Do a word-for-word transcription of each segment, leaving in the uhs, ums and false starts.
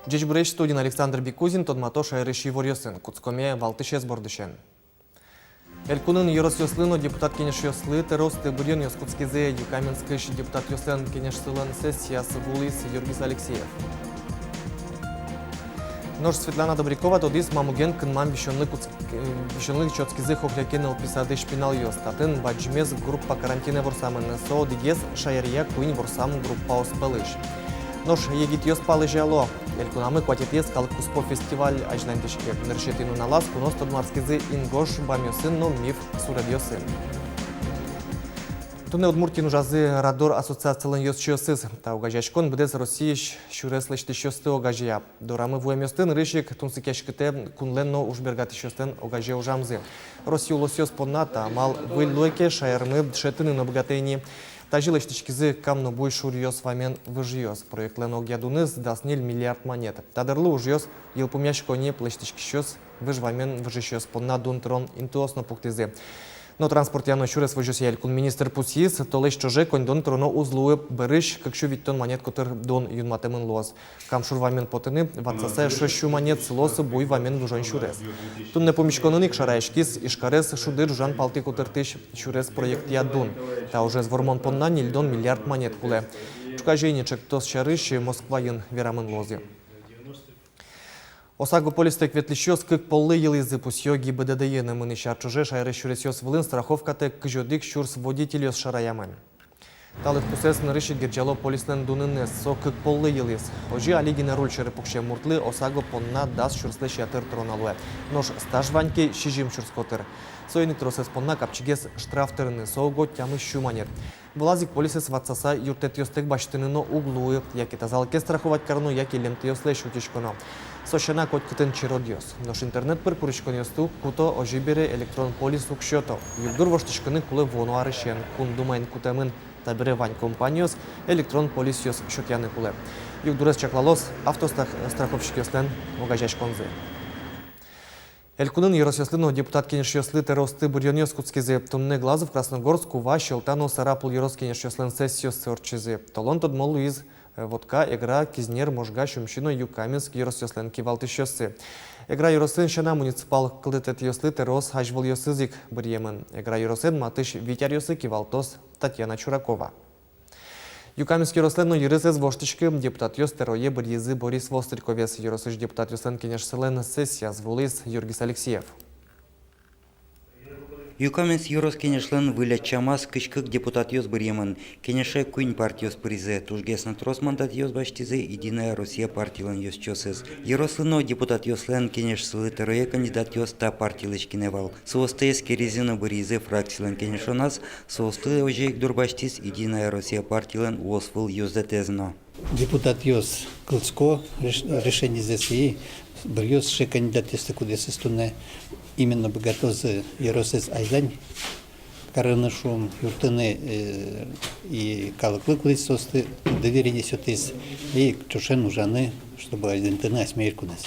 Ӟечбуресь! Студиын Александр Бикузин. Тодматӥсько шаерысь иворъёсын. Кутскомы валтӥсез бордысен. Элькунын ёросъёслы но депутат кенешъёслы тӧроосты быръёнъёс кутскизы. Юкаменскысь депутатъёслэн кенешсылэн сессияз вуылӥз Юргис Алексеев. Нош Светлана Добрякова тодӥз, ма муген кынмам висёнлы кутск-, э, висёнлы чотскизы Хохляки нылпи садысь пиналъёс. Татын бадӟымез группа карантинэ ворсамын, со одӥгез шаеръя куинь ворсам группаос пӧлысь. Нош егитъёс палэзяло: элькунамы куатетӥез калык куспо фестиваль азьланьтӥське. Нырысетӥ нуналаз куноос тодматскизы инкуазь бамъёсын но миф суредъёсын. Туннэ Удмуртиын ужазы «Радор» ассоциациялэн ёзчиосыз. Та огазеяськон быдэс Россиысь сюрес лэсьтӥсьёсты огазея. Дорамы вуэмъёсты нырысь ик тунсыкъяськытэ кунлэн но ужбергатӥсьёслэн огазе ужамзы. Россия улосъёс понна та амал выль луэ ке, шаермы дышетыны но быгатэ ини. Тазьы лэсьтӥськизы Кам но Буй шуръёс вамен выжъёс. Проектлэн огъя дуныз дас ньыль миллиард манет. Та дырлы ужъёс йылпумъясько ни. Лэсьтӥськисьёс выж вамен выжисьёс понна дун тырон интыос но пуктӥзы. Но транспортъя но сюрес возёсъя элькун министр пусйиз, толэзь ӵоже коньдон тыроно уз луы, бӧрысь кык сю витьтон манет котыр дун юнматэмын луоз. Кам шур вамен потыны ватсаса эшшо сю манет сылоз Буй вамен выжон сюрес. Туннэ пумиськонын ик шараяськиз Ижкарез шуды ӝужан палтӥ котыртӥсь сюрес проектъя дун. Та ужез вормон понна ньыльдон миллиард манет кулэ. Ӵуказе ини ӵектос сярысь Москваын верамын луозы. ОСАГО полистэк ветлӥсьёс кык поллы йылӥзы, пусъё ГИБДД-ын. Мынӥсь ар ӵоже шаерысь сюресъёс вылын страховкатэк кызь одӥг сюрс водительёс шараямын. Та лыдпусэз нырысь ик герӟало полислэн дуныныз, со кык поллы йылӥз. Озьы али гинэ руль сьӧры пуксем муртлы ОСАГО понна дас сюрслэсь ятыр тыроно луэ. Нош стаж вань ке, сизьым сюрс котыр. Соин ик тросэз понна капчигес штраф тырыны, со уго тямыс сю манет. Вылаз ик полисэз ватсаса юрттэтъёстэк басьтыны но уг луы: яке тазалыкез страховать кароно, яке лемтэтлэсь утиськоно. Со сяна котькытын черодъёс. Нош интернет пыр куриськонъёсты уг куто, озьы бере электрон полис уг сёто. Югдур воштӥськыны кулэ вуоно арысен. Кун Думаын кутэмын, табере вань компаниос электрон полисъёс сётъяны кулэ. Югдурез чаклалоз автострах-, страховщикъёслэн огазеяськонзы. Элькунын ёросъёслы но депутат кенешъёслы тӧроосты быръёнъёс кутскизы. Туннэ Глазов, Красногорск, Ува, Сьӧлта но Сарапул ёрос кенешъёслэн сессиоссы ортчизы. Толон тодмо луиз, э, Вотка, Эгра, Кизнер, Можга, Сюмси но Юкаменск ёросъёслэн кивалтӥсьёссы. Эгра ёросын сяна муниципал кылдытэтъёслы тӧроос азьвылъёсыз ик быръемын. Эгра ёросын матысь вить аръёсы кивалтоз Татьяна Чуракова. Юкаменск ёрослэн но йырыз ӧз воштӥськы, депутатъёс тӧрое быръизы Борис Востриковез. Ёросысь депутатъёслэн кенешсылэн сессияз вуылӥз Юргис Алексеев. Юкаменск ёрос кенешлэн выль ӧтчамаз кызь кык депутатъёс быръемын. Кенеше куинь партиос пыризы. Тужгес но трос мандатъёс басьтӥзы «Единая Россия» партилэн ёзчиосыз. Ёрослы но депутатъёслэн кенешсылы тӧрое кандидатъёс та партилэсь гинэ вал. Соосты эскеризы но быръизы фракцилэн кенешоназ. Соосты озьы ик дурбасьтӥз «Единая Россия» партилэн улосвыл ёзэтэз но. Депутатъёс кылзӥсько реш-, решенизэс и быръё сыӵе кандидатъёсты, кудъёсыз туннэ именно быгатозы ёросэз азьлань карыны, шуом, юрттыны, э, и калыклы, кудӥз соосты доверение сётӥз, и ӵошен ужаны, чтобы азинтыны асьме элькунэз.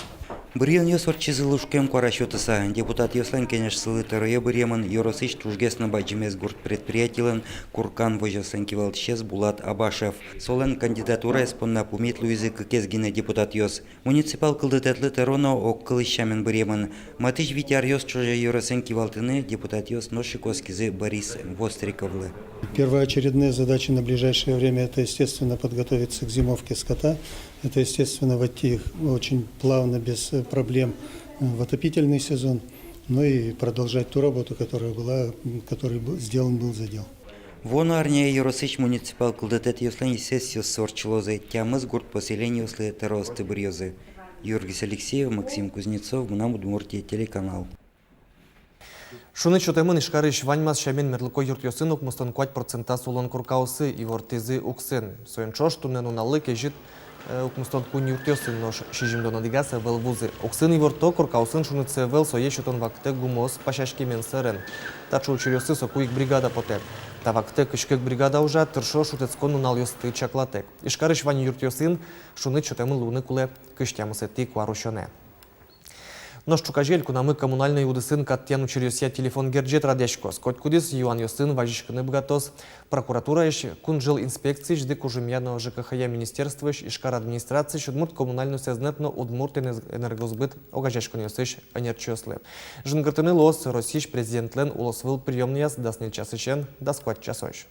Быръёнъёс ортчизы лушкем куара сётыса. Депутатъёслэн кенешсылы тӧрое быръемын ёросысь тужгес но бадӟымез гурт предприятилэн «Куркан» возёслэн кивалтӥсез Булат Абашев. Солэн кандидатураез понна пумит луизы кыкез гинэ депутатъёс. Муниципал кылдытэтлы тӧро но огкылысь сямен быръемын. Матысь вить аръёс ӵоже ёросэн кивалтыны депутатъёс нош ик оскизы Борис Востриковлы. Первоочередные задачи на ближайшее время — это, естественно, подготовиться к зимовке скота. Это, естественно, войти очень плавно, без, э, проблем, э, в отопительный сезон. Ну и продолжать ту работу, которая была, м, который был сделан был задел. Вуоно арняе ёросысь муниципал кылдытэтъёслэн сессиоссы ортчылозы, тямыс гурт поселениослы тӧроосты быръёзы. Юргис Алексеев, Максим Кузнецов, «Мынам Удмуртие» телеканал. Шуныт сётэмын Ижкарысь ваньмаз сямен мерлыко юртъёсын укмыстон куать процентаз улон коркаоссы, ивортӥзы уксын. Соин ӵош туннэ нуналлы кезьыт, э, укмыстон куинь юртъёсын, нош сизьымдон одӥгаз ӧвӧл вузы. Уксын иворто: коркаосын шунытсы ӧвӧл, сое сётон вакытэ гумыос пасяськемен сэрен. Таӵе учыръёсы соку ик бригада потэ. Та вакытэ кызь кык бригада ужа, тыршо шутэтскон нуналъёсты чаклатэк. Ижкарысь вань юртъёсын шуныт сётэмын луыны кулэ кызь тямысэтӥ куарусёнэ. Нош ӵуказе элькунамы коммунальной удысын кат тӥян учыръёсъя телефон герӟет радъяськоз. Котькудӥз юанъёсын вазиськыны быгатоз прокуратураысь, кун ӝыл инспекциысь ды кужымъя но ЖКХ-я министерствоысь, Ижкар администрациысь, Удмурт коммунальной сэзнэт но Удмурт Энерг-, Энергосбыт огазеяськонъёсысь ӧнерчиослы. Жингыртыны луоз Россиысь Президентлэн улосвыл приёмнояз дас ньыль часысен дас куать часозь.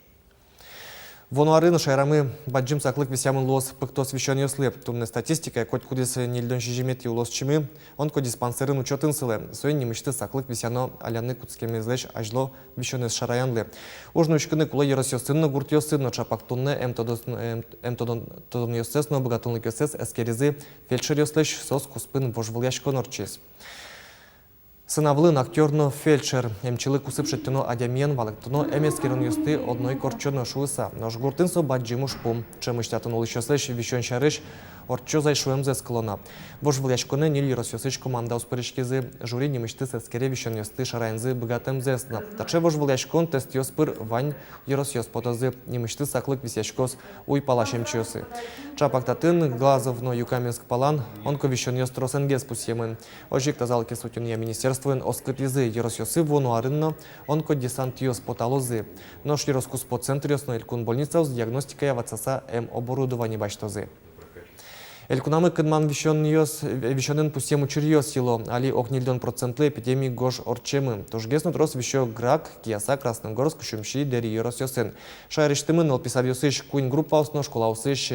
Вуоно арын шаерамы бадӟым саклык висъямын луоз пыктос висёнъёслы. Туннэ статистикая котькудӥз ньыльдон сизьыметӥ улосчимы онкодиспансерын учётын сылэ. Соин нимысьтыз саклык висъяно аляны кутскемезлэсь азьло висёнэз шараянлы. Уж нуиськыны кулэ ёросъёсын но, гуртъёсын но. Ӵапак туннэ эмтодос-, эм-, эмтодонъёссэс но быгатонлыкъёссэс эскеризы фельдшеръёслэсь, соос куспын вожвылъяськон ортчиз. Сцена вылын актёр но фельдшер. Эмчилы кусып шедьтоно адямиен валэктоно эмэскеронъёсты одно ик ортчоно шуыса. Нош гуртын со бадӟым ужпум. Ӵемысь татын улӥсьёслэсь висён сярысь ортчоз ай шуэмзэс кылоно. Вожвылъяськонэ ньыль ёросъёсысь командаос пыриськизы. Жюри нимысьтыз эскере висёнъёсты шараянзы быгатэмзэс но. Таӵе вожвылъяськон тестъёс пыр вань ёросъёс потозы. Нимысьтыз саклык висъяськоз уйпалась эмчиосы. Ӵапак татын, Глазов но Юкаменск палан, онковисёнъёс тросэнгес пусъемын. Озьы ик тазалыкез утёнъя министерствоын оскытӥзы: ёросъёсы вуоно арын но онкодесантъёс поталозы. Нош ёрос куспо центръёс но элькун больницаос диагностикая ватсаса эм оборудование басьтозы. Элькунамы кынман висёнъёс, висёнэн пусъем учыръёс йыло. Али ог ньыльдон процентлы эпидемия гож ортчемын. Тужгес но трос висё Грак, Кияса, Красногорск, Сюмси, Дэри ёросъёсын. Шаерысьтымы нылпи садъёсысь куинь группаос но школаосысь,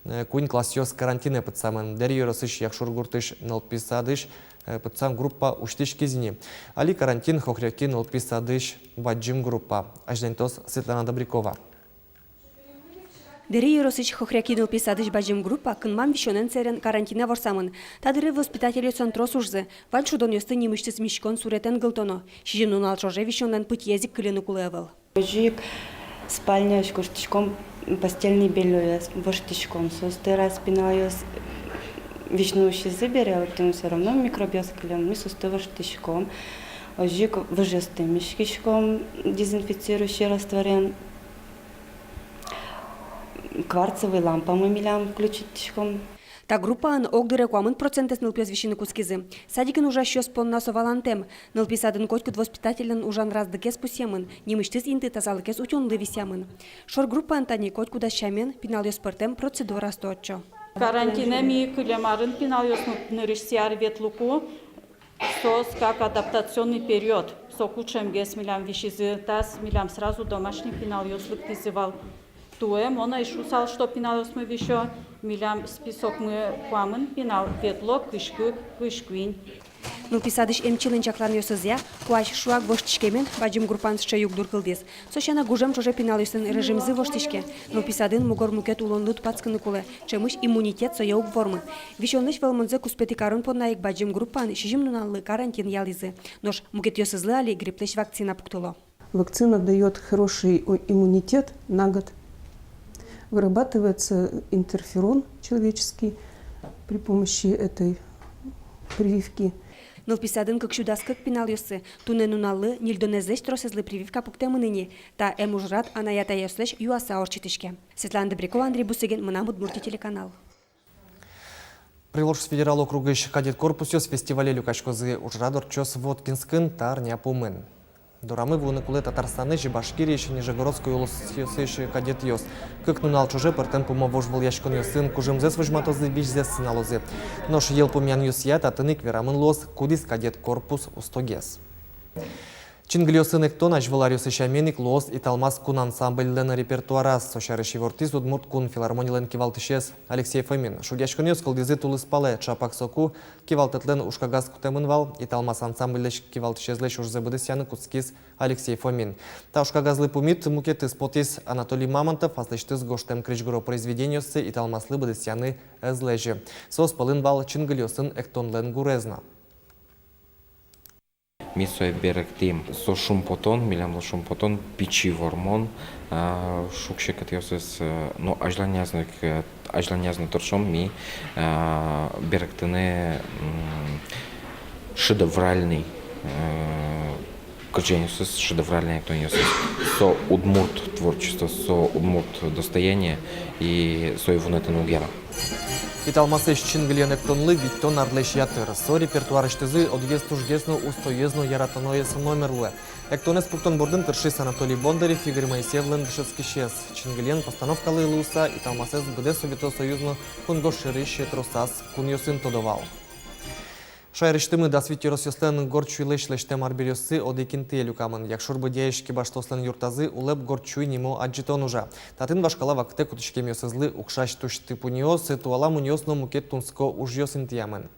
э, куинь классъёс карантинэ пытсамын. Дэри ёросысь Якшур гуртысь нылпи садысь, э, пытсам группа усьтӥськиз ини. Али карантин Хохряки нылпи садысь бадӟым группа. Азьланьтоз Светлана Добрякова. Дэри ёросысь Хохряки нылпи садысь бадӟым группа кынман висёнэн сэрен карантинэ ворсамын. Та дыре воспитательёслэн трос ужзы. Вань шудонъёсты нимысьтыз миськон суретэн гылтоно. Сизьым нунал ӵоже висёнлэн пытьыез ик кыльыны кулэ ӧвӧл. Озьы ик спальняысь куштӥськом, постельный бельёез воштӥськом. Соосты раз пиналъёс висьыны усизы бере, отын всё равно микробъёс кылем, ми соосты воштӥськом. Озьы ик выжъёсты миськиськом дезинфицирующий растворен. Кварцевый лампамы милям включить тӥськом. Та группаын огдыре куамын процентэз нылпиос висьыны кутскизы. Садикын ужасьёс понна со валантэм. Нылпи садын котькуд воспитательлэн ужан разлыкез пусъемын, нимысьтыз инты тазалыкез утёнлы висъямын. Шор группаын тани котькудаз сямен пиналъёс пӧртэм процедураосты ортчо. Карантинэ ми кылем арын пиналъёс но нырысьсэ ар ветлыку. Соос как адаптационный период. Соку ӵемгес милям висизы, таз милям сразу домашний пиналъёс лыктӥзы вал. Туэ мон ӧй шусал, что пиналъёсмы висё, милям списокмы куамын пинал, ветло кызь кык, кызь куинь. Нылпи садысь эмчилэн чакланъёсызъя, куазь шуак воштӥськемен, бадӟым группаын сыӵе югдур кылдӥз. Со сяна, гужем ӵоже пиналъёслэн режимзы воштӥське. Нылпи садын мугор мукет улонлы тупатскыны кулэ, ӵемысь иммунитет сое уг вормы. Висёнлэсь вӧлмонзэ куспетӥ карон понна ик бадӟым группаын сизьым нуналлы карантин ялӥзы. Нош мукетъёсызлы али грипплэсь вакцина пуктыло. Вакцина даёт хороший у-, иммунитет на год. Вырабатывается интерферон человеческий при помощи этой прививки. Нылпи садын кык сю дас кык пиналъёссы, туннэ нуналлы ньыльдонэзлэсь тросэзлы прививка пуктэмын ини. Та эм ужрад анай-атайёслэсь юаса ортчытӥське. Светлана Добрякова, Андрей Бусыгин, «Мынам Удмуртие» телеканал. Приволжск федерал округысь кадет корпусъёс фестивале люкаськозы. Ужрад ортчоз Воткинскын та арня пумын. Дорамы вуыны кулэ Татарстанысь, Башкириысь, Нижегородской улосъёсысь кадетъёс. Кык нунал ӵоже пӧртэм пумо вожвылъяськонъёсын кужымзэс возьматозы, визьзэс сыналозы. Нош йылпумъянъёсъя татын ик верамын луоз, кудӥз кадет корпус устогес. Чингылиосын эктон азьвыл аръёсы сямен ик луоз «Италмас» кун ансамбльлэн репертуараз. Со сярысь ивортӥз Удмурт кун филармонилэн кивалтӥсез Алексей Фомин. Шугъяськонъёс кылдӥзы тулыспалэ. Ӵапак соку кивалтэтлэн ужкагаз кутэмын вал. «Италмас» ансамбльлэсь кивалтӥсезлэсь ужзэ быдэсъяны кутскиз Алексей Фомин. Та ужкагазлы пумит мукетыз потӥз: Анатолий Мамонтов аслэсьтыз гожтэм крезьгуро произведениоссы «Италмаслы» быдэсъяны ӧз лэзьы. Соос пӧлын вал чингылиосын эктонлэн гурез но. Ми сое берыктӥм. Со шумпотон, милям луоз шумпотон, пичи вормон, а, шуг-секытъёсыз, э, ну, азьланяз но, э, азьланяз но тыршом ми, а, берыктыны, м, шедевральный, э, Кырӟанъёсыз, шедевральной эктонъёсыз. Со удмурт творчество, со удмурт достояние, и сое вунэтыны уг яра. «Италмасэз» чингылиен эктонлы витьтон арлэсь ятыр. Со репертуарысьтызы одӥгез тужгес но устоез но яратоноез номер луэ. Эктонэз пуктон бордын тыршиз Анатолий Бондарев, Игорь Моисеевлэн дышетскисез. Чингылиен постановкалы луыса, «Италмасэз» быдэс Совето Союз но кунгож сьӧрысь тросаз кунъёсын тодо вал. Шаерысьтымы дас вить ёросъёслэн горд сюйлэсь лэсьтэм арбериоссы одӥг интые люкамын. Якшур-Бӧдьяысь кибашлыослэн юртазы улэп горд сюй нимо адӟытон ужа. Татын вашкала вакытэ кутӥськемъёсызлы укшась тусьты-пуньыос, туала муньыос но мукет тунсыко ужъёс интыямын.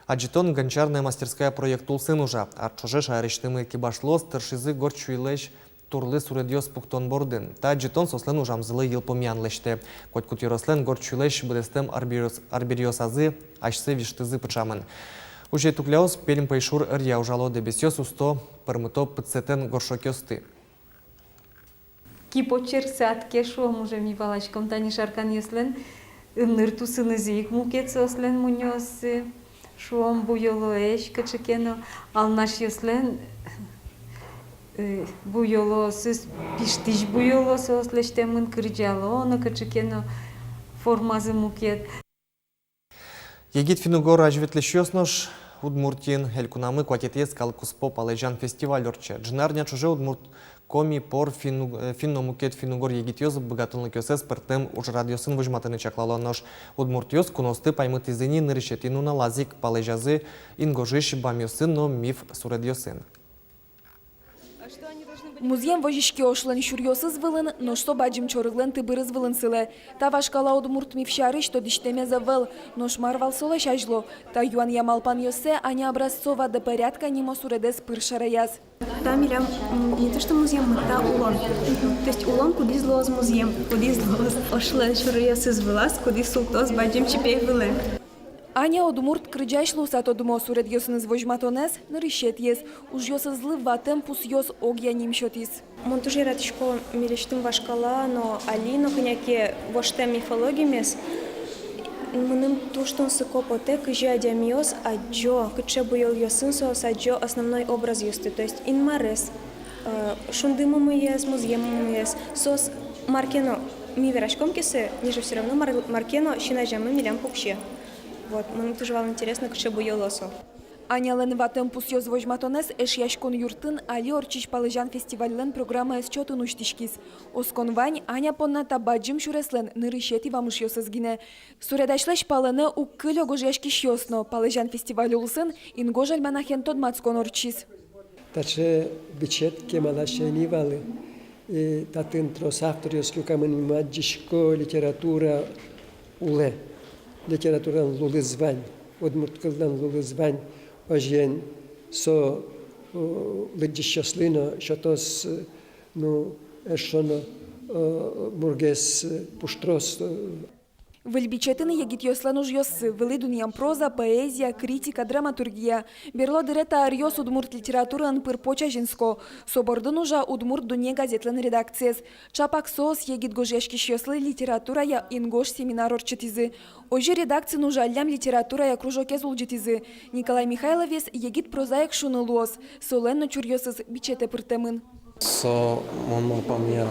Адӟытон «Гончарная мастерская» проект улсын ужа. Ар ӵоже шаерысьтымы кибашлыос тыршизы горд сюйлэсь турлы суредъёс пуктон бордын. Та адӟытон соослэн ужамзылы йылпумъян лэсьтэ. Котькуд ёрослэн горд сюйлэсь быдэстэм арбериос-, арбериосазы асьсэ висьтызы пыӵамын. Ужъетукляос Пермь пӧйшур ӧръя ужало. Дэбесъёс усто пӧрмыто пытсэтэн горшокъёсты. Ки почерксы атке, шуом, уже ми валаськом, тани шарканъёслэн ымныр тусынызы ик мукет соослэн мунёоссы, шуом, буёлоесь кыӵе ке но, алнашъёслэн, э, буёлоосыз пиштӥсь буёло соос лэсьтэмын, кырӟало но кыӵе ке но, формазы мукет. Егит финн-угор азьветлӥсьёс нош Удмуртиын. Элькунамы куатетӥез калыккуспо «Палэзян» фестиваль ортче. Ӝыны арня ӵоже удмурт, коми, пор, финн-уг-, э, финн но мукет финн-угор егитъёс быгатонлыкъёссэс пӧртэм ужрадъёсын возьматыны чаклало. Нош удмуртъёс куноосты паймытӥзы ни нырысетӥ нуналаз ик. Палэзязы ингожысь бамъёсын но миф суредъёсын. Музъем возиське ошлэн сюръёсыз вылын, нош со бадӟым чорыглэн тыбырыз вылын сылэ. Та вашкала удмурт миф сярысь тодӥсьтэмез ӧвӧл. Нош мар вал солэсь азьло? Та юанъя малпанъёссэ Аня Образцова «До порядка» нимо суредэз пыр шараяз. Та милям, м, не то что музъем, та улон. То есть улон, кудӥз луоз музъем, кудӥз луоз ошлэн сюръёсыз вылаз, кудӥз султоз бадӟым чипей вылэ. Аня удмурт кырӟась луыса тодмо. Суредъёсыныз возьматонэз нырысетӥез. Ужъёсызлы ватэм пусъёс огъя ним сётӥз. Мон туж яратӥсько милесьтым вашкала но, али но кӧня ке воштэм мифологимес. Мыным туж тунсыко потэ, кызьы адямиос адӟо, кыӵе буёлъёсын соос адӟо основной образъёсты, то есть Инмарез, э, Шунды мумыез, музъем мумыез. Соос мар ке но, ми вераськом ке сое, ниже всё равно мар-, мар ке но син азямы милям пуксе. Вот, мыным туж вал интересно, кыӵе буёло со. Анялэн «Ватэм пусъёс» возьматонэз Эшъяськон юртын али ортчись «Палэзян» фестивальлэн программаез чотын усьтӥськиз. Оскон вань, Аня понна та бадӟым сюреслэн нырысетӥ вамышъёсыз гинэ. Суредасьлэсь палэнэ уг кыльо гожъяськисьёс но. «Палэзян» фестиваль улсын «Ингож» альманахен тодматскон ортчиз. Таӵе бичет кемалась ӧй ни вал. И татын трос авторъёс люкамын, мон адӟисько, литература улэ. Литературалэн лулыз вань, удмурт кыллэн лулыз вань. Озьыен, со, э, лыдӟисьёслы но сётоз, э, ну, эшшо но, э, мургес, э, пуштрос, э, Выль бичетын егитъёслэн ужъёссы: вылӥ дунъям проза, поэзия, критика, драматургия. Берло дыре та ӧръёс удмурт литератураын пыр-поч азинско. Со бордын ужа «Удмурт дунне» газетлэн редакциез. Чапак соос егит гожъяськисьёслы литературая «Ингож» семинар ортчытӥзы. Озьы редакциын ужаллям литературая кружокез улӟытӥзы. Николай Михайловез егит прозаик шуыны луоз. Солэн но чуръёсыз бичетэ пыртэмын. Со, мон малпамъя,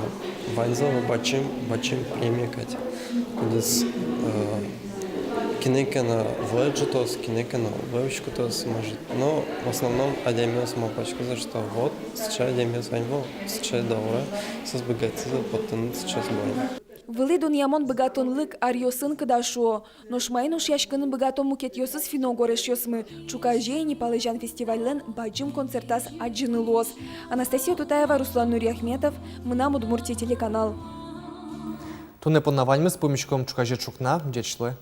ваньзэ но бадӟым, бадӟым премия кадь. Кудӥз, э, кинэ ке но вылэ ӝутоз, кинэ ке но вылэ учкытоз, может. Но в основном адямиос малпаськозы, что вот сыӵе адямиос вань вал, сыӵе дауръя, соос быгатӥзы поттыны сыӵе бон. Вылӥ дунъямон быгатонлык аръёсын кыда, шуо. Нош маин ушъяськыны быгато мукетъёсыз финно-угор эшъёсмы? Ӵуказе ини «Палэзян» фестивальлэн бадӟым концертаз адӟыны луоз. Анастасия Тутаева, Руслан Нуриахметов, «Мынам Удмуртие» телеканал. Туннэ понна ваньмыз. Пумиськом ӵуказе ӵукна. Ӟеч луэ.